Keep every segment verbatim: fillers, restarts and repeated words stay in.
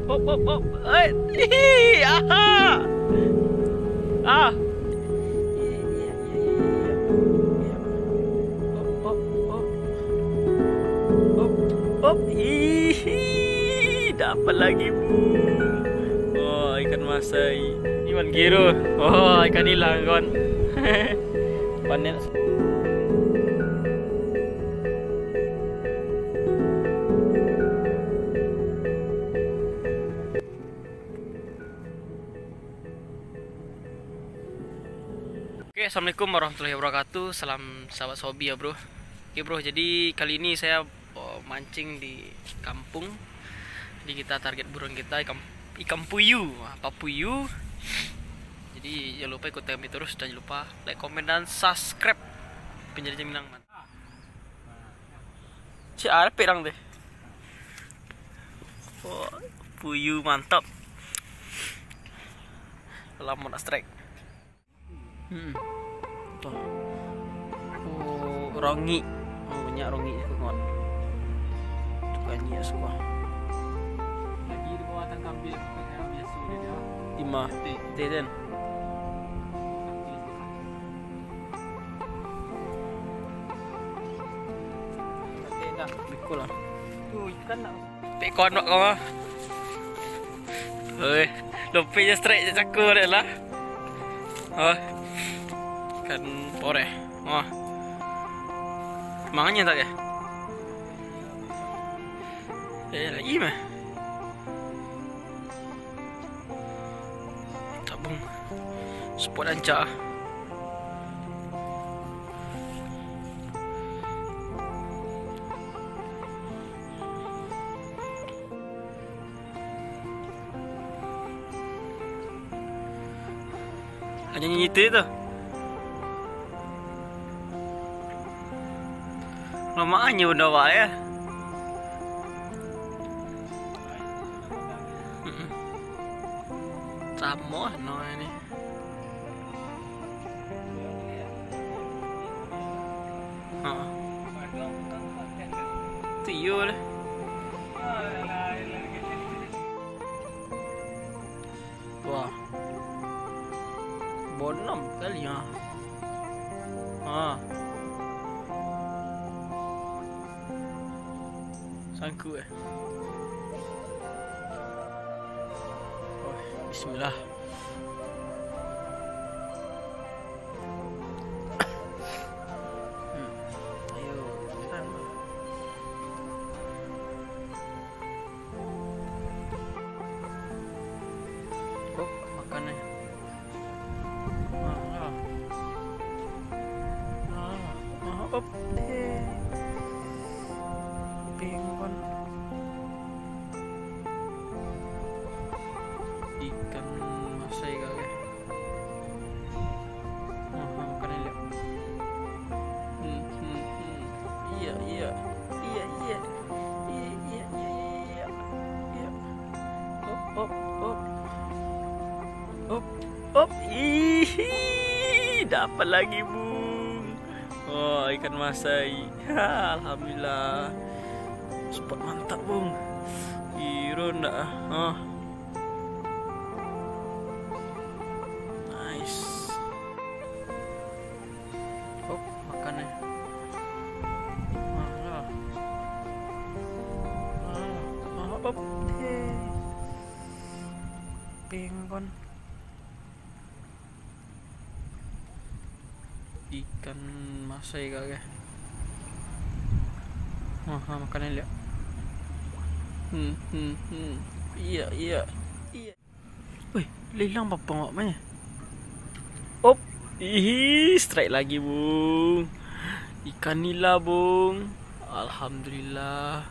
Op, op, op. Eh, hihi, aha. Ah. Op, op, op. Op, op. Hihi, dapat lagi, Bu. Oh, ikan masai. Ikan giro. Oh, ikan ilang, kawan. Panen. Oke, assalamualaikum warahmatullahi wabarakatuh. Salam sahabat hobi ya, bro. Oke, bro, jadi kali ini saya, oh, mancing di kampung. Jadi kita target buruan kita ikan, ikan puyu, apa puyu. Jadi jangan lupa ikuti kami terus dan jangan lupa like, komen, dan subscribe. Penjajah Minang. Cik, ada pedang tu. Wah, puyu mantap. Lama nak strike. Hmm. Tuh. Oh, rongik. Oh, banyak rongik tu, kawan. Tu kan dia suka. Lagi di bawah tangkap bil, yang biasa dia. Lima. Teh. Teh, kan? Bikul lah. Tu ikan nak. Pek kau anak kau ah. Oi, lopek je strike je cako dek lah. Oh. Kan poreh. Oh. Mangannya tak ya? Eh, lagi mah. Tabung. Spot rancak ah. Hanya nyitir tu. Lamaknyo udah wae. Mm-mm. Samo no ini. Ha. Tu iyo lah. Wah. Bonam kali ya. Ha. Sangkut eh. Oh, bismillah. Hmm. Ayo, kan. Oh, makan eh. Ah, ah. Ah, ah, op. Eh. Pingpong. Ikan masai kali. Ah, ah, makan ni, lihat. Hmm, hmm, hmm. Iya, iya. Iya, iya. Iya, iya, iya, iya, iya. Iya. Op, op, op. Op, op. Ih, dapat lagi, Bung. Oh, ikan masai. Alhamdulillah. Spot mantap, Bung. Kiro ndak ah. Oh. Nice. Hop, makan eh. Malah. Malah. Malah, hop. Eh. Pingpong. Ikan masai kah, guys? Wah, makan ni lihat. Hmm, hmm, hmm. Iya, iya, iya. Wih, lilang papang awak mah. Op. Ih, strike lagi, Bung. Ikan nila, Bung. Alhamdulillah.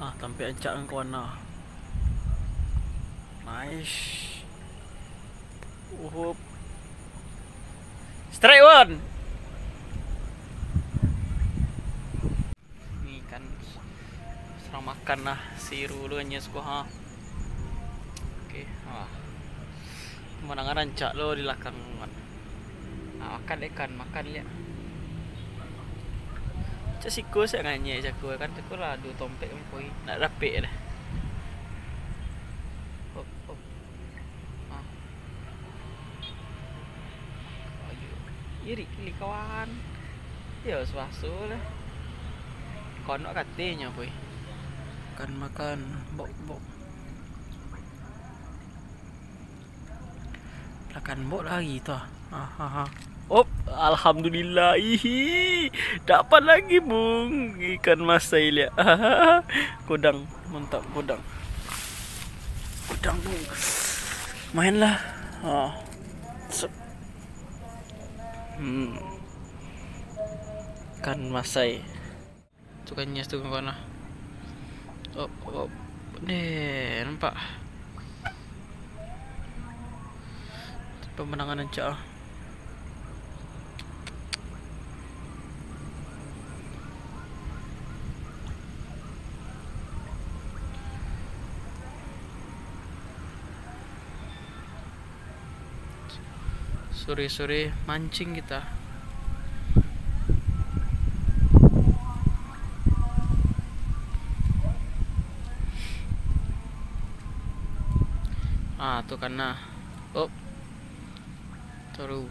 Ah, tampek ancak kawan nah. Nice. Uhup. Strike one. Ni kan, surang makan lah, siru tu kan, yes, ha. Oke, wah. Pemandangan rancak lo di lakang kan. Ah, makan dek kan, makan liak. Siko sak nganyek cako kan, cako lah duo tompek mukoi. Nak dapek dah. Hop, hop. Ah. Ayo. Irik li kawan. Yo, suaso lah. Konok katenyo, boy. Makan, makan. Bok, bok. Lah kan bok lagi tu. Ah, ah, ah. Op, alhamdulillah. Ihi. Dapat lagi, Bung. Ikan masai liak. Godang, mantap godang. Godang, Bung. Mainlah. Ah. Sep. Hmm. Ikan masai. Tu kan nyes tu kawan lah. Op, op. Deh, nampak. Pemandangan rancak ah. Sore-sore mancing kita. Ah, tu kana. Op. Toru.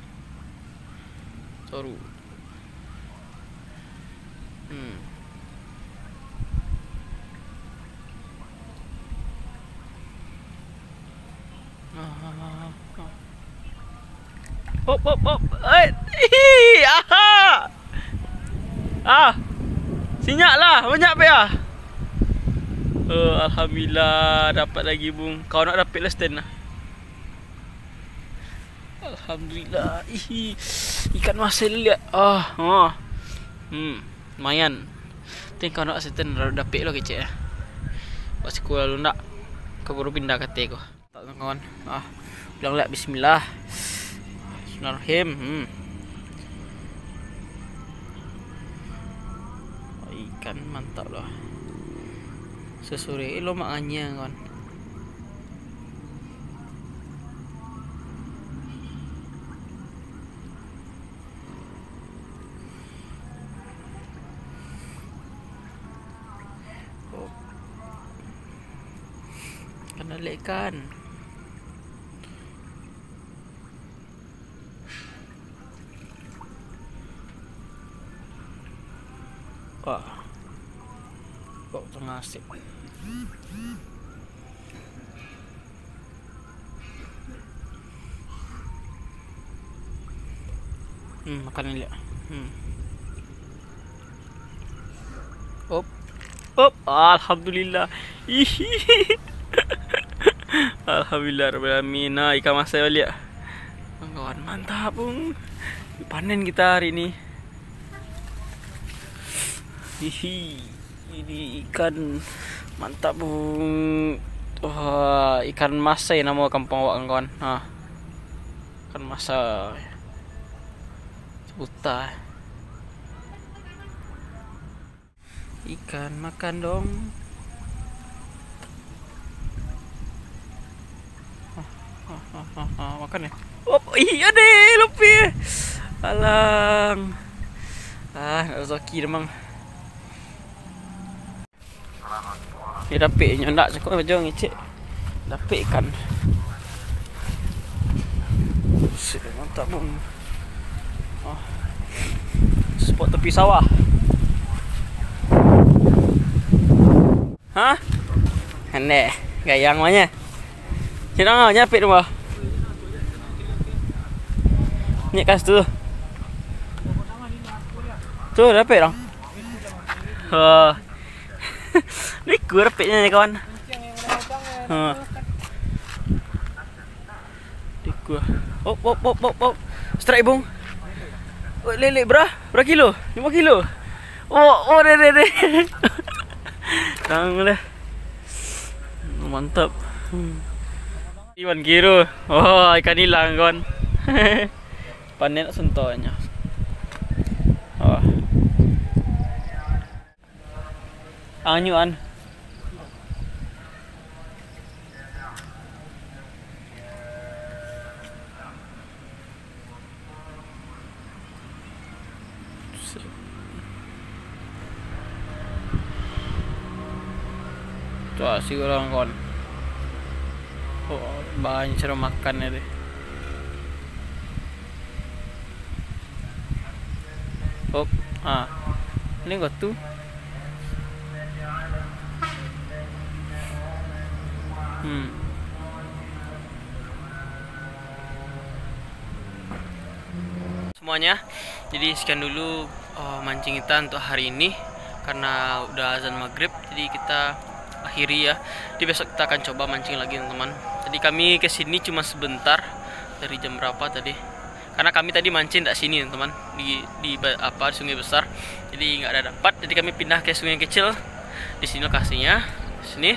Toru. Hmm. Ah, ah, ah, ah. Op, op, op. Eh, hihi, aha. Ah. Sinyak lah, banyak pe ah. Oh, alhamdulillah, dapat lagi, Bung. Kau nak dapek lah stand lah. Alhamdulillah. Ihi. Ikan masai liak. Ah, ah. Hmm, lumayan. Ting kau nak setan dapek lo kecek eh. Pas sekolah lu ndak, keburu pindah kate ko. Tak kawan. Ah, pulang liak bismillah. Bismillahirrahmanirrahim. Hmm. Ikan mantap lah. Sesore lo mak nganyang kawan. Oh. Kana lek ikan. Wah. Kok tengah asik. Hmm, makan ni liak. Hmm. Op. Op. Alhamdulillah. Ihi. Alhamdulillah rabbil alamin. Nah, ikan masai baliak. Kawan, mantap, Bung. Panen kita hari ini. Hihi. Ini ikan mantap, Bung. Wah, ikan masai namo kampung awak, kawan. Ha. Ikan masai. Buta. Ikan makan dong. Ah, ah, ah, ah, ah, makan ni. Oh, iya deh, lupi. Alang. Ah, nak rezeki demang. Dia dapik nyo ndak cukup aja ngecek. Dapik ikan. Buset, mantap pun. Oh. Spot tepi sawah. Hah? Andeh, gayang banyak. Sini dong, nyapik dong, bah. Nyek kas tu. Tu, dapik dong. Oh. Ni ku dapiknyo ni, kawan. Ha. Di ku. Op, op, op, op, op. Strike, Bung. Oh, lele, bra? Bra kilo? Limo kilo. Oh, oh, deh, deh, deh. Tang deh. Mantap. Hmm. Iwan Giro. Oh, ikan ilang, kawan. Panen suntonyo. Oh. Anyuan. Tu ah, si urang kawan. Oh, banyak caro makan ni deh. Hop, ah. Ini kau tu. Hmm. Semuanya. Jadi sekian dulu, eh, mancing kita untuk hari ini, karena udah azan maghrib, jadi kita akhiri ya. Jadi besok kita akan coba mancing lagi, teman-teman. Jadi kami ke sini cuma sebentar, dari jam berapa tadi? Karena kami tadi mancing dak sini, teman-teman, di, di ba-, apa, di Sungai Besar. Jadi nggak ada dapat. Jadi kami pindah ke sungai kecil. Di sini lokasinya, sini.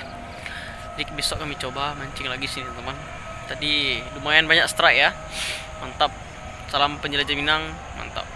Jadi besok kami coba mancing lagi sini, teman-teman. Tadi lumayan banyak strike ya. Mantap. Salam penjelajah Minang, mantap.